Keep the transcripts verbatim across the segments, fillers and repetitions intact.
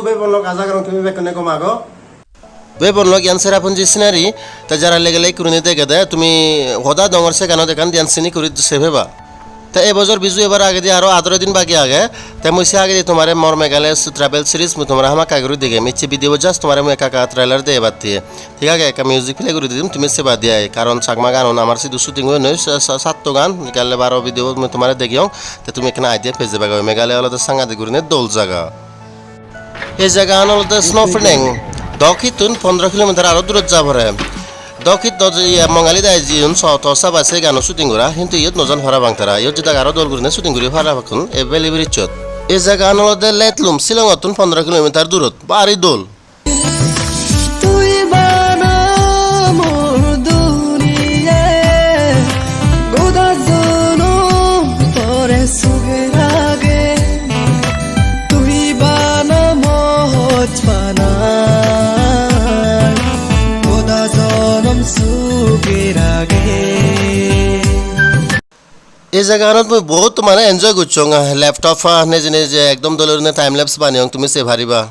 Bhei bon lok, aja gorong tumi bekkune gom ago. Bhei bon lok, iyan Cherrapunji scenery, te jara legele ekku gurinei degede, tumi hoda dongor se ganot ekkan diyan sini guri se peba. Te ei bojor Biju ebar agedi aro adoro din bagi age, te mui se agedi tomare mor Meghalaya travel series mui tomare hamakkai guri degem, icche video just tomare mui ekka ekka trailer de ebatte. Thik age, ekka music play guri didim, tumi seba de ai, karon Chakma ganun amar sidu shooting oyon noi, sa-, sa-, satto gan, gelle baro video mui tomare degeyong, te tumi ekkena idea pei jeba goi, Meghalaya olode sangadik gurinei dol jaga. Ei jagagan olode Snow Pdeng. Dawkittun pondro kilometer aro durot ja pore. Dawkit do iye Mongali dagi jiyun so to saba se gano shooting gora, hintu iyot no jon parapang tara. Iyot jedak aro dol gurine shooting guri parabakkun ei Valley Bridge-ot. Ei jagagan olode Laithlum, Shillong-ottun pondro kilometer durot. Bari dol. Tui bana mor duniya, goda jonom tore suge rage. Tui bana mor hojpana, goda jonom suge rage. Ei jagaganot mui bohut mane enjoy gocchong, laptop, ah, neje neje ekdom dole gurinei time lapse baneyong, tumi sei pariba.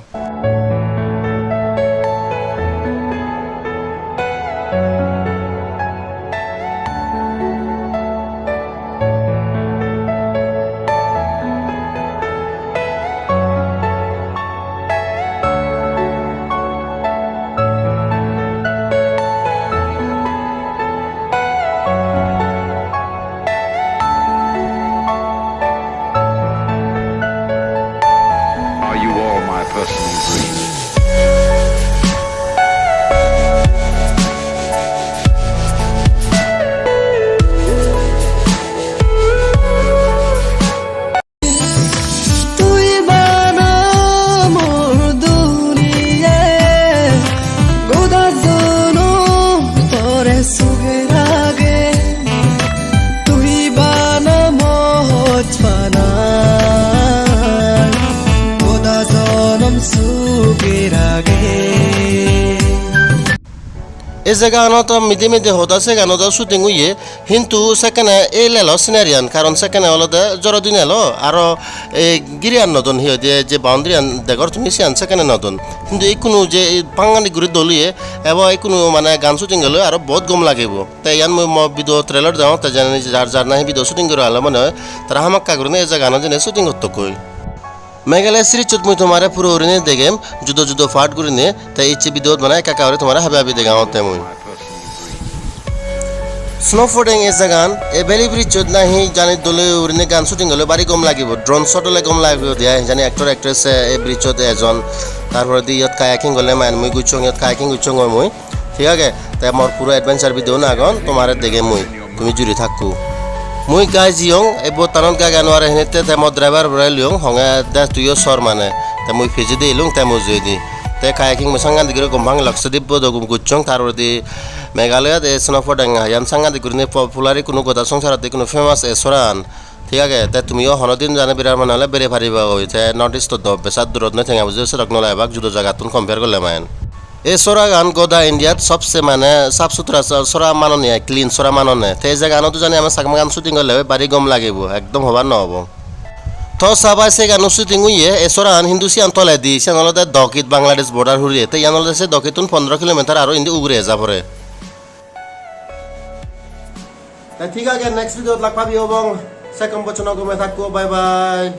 Are you all my personal dreams? Tui bana mor duniya, goda jonom tore suge rage. Tui bana mor hojpana, goda jonom suge rage. Ei jagaganot mide mide hoda se gano do shooting oye, hintu sekkene ei lelo scenery-an, karon sekkene olode joro din elo, aro ei giriyan no don, hi hoide je boundary-an degor tumi siyan sekkene no don. Hintu ikkunu je ei pangani guri dol oye, ebo ikkunu mane gan shooting gole aro bahut gom lagibo. Te iyan mui mo video trailer degong, te jani jar jar nahi video shooting gora alo mone oi, tara hamakkai gurinei ei jagaganot jeinei shooting gottokkoi. Meghalaya series-ot mui tomare puro gurinei degem, judo judo part gurinei, te icche video-t bana ekka ekka guri tomare habe habe degangotte mui. Snow Pdeng ei jagan, ei Valley Bridge-ot nahi jani dole gurinei gan shooting gole bari gom lagibo, drone shot ole gom lagibo de ai, jani actor actress, eh, ei bridge-ot ejon, tar poredi iyot kayaking gole mane mui gocchong, iyot kayaking gocchongoi mui. Thik age, te mor puro adventure video-un agon, tomare degem mui, tumi juri thakko. Mui gai jiyong, ei boat-tanot gai gai no pare hinette, te mor driver bore liyong, honge de tuiyo sor mane, te mui pijedi elung, te mui juyedi. Te kayaking mui sangadik guri gom pang, Lakshadweep-ot o gom gocchong, tar poredi Meghalaya-t ei Snow Pdeng iyan sangadik gurinei popular, ikkunu goda songsarot ikkunu famous ei soran. Thik age, te tumiyo hono din jani berar mane ole bere pariba goi, te North East-ot do besat durot noi, tenga buji sedok no lagebak, judo jagattun compare gorle mane. Ei soragan goda India-t sobse mane sap sutra so-, sora manone ai, clean sora manone. Te ei jagaganot jani ami Chakmagan shooting gorle bari gom lagibo, ekdom hobar no obo. To sabai se gano shooting oye, ei soragan hintu siyan toledi, siyan olode Dawkit Bangladesh border hure, te iyan olode se Dawkittun pondro kilometer aro indi ugure eja pore. Te thik age, next video-t lak pabi obong. Sekkon pojjonto gome thakko, bye bye.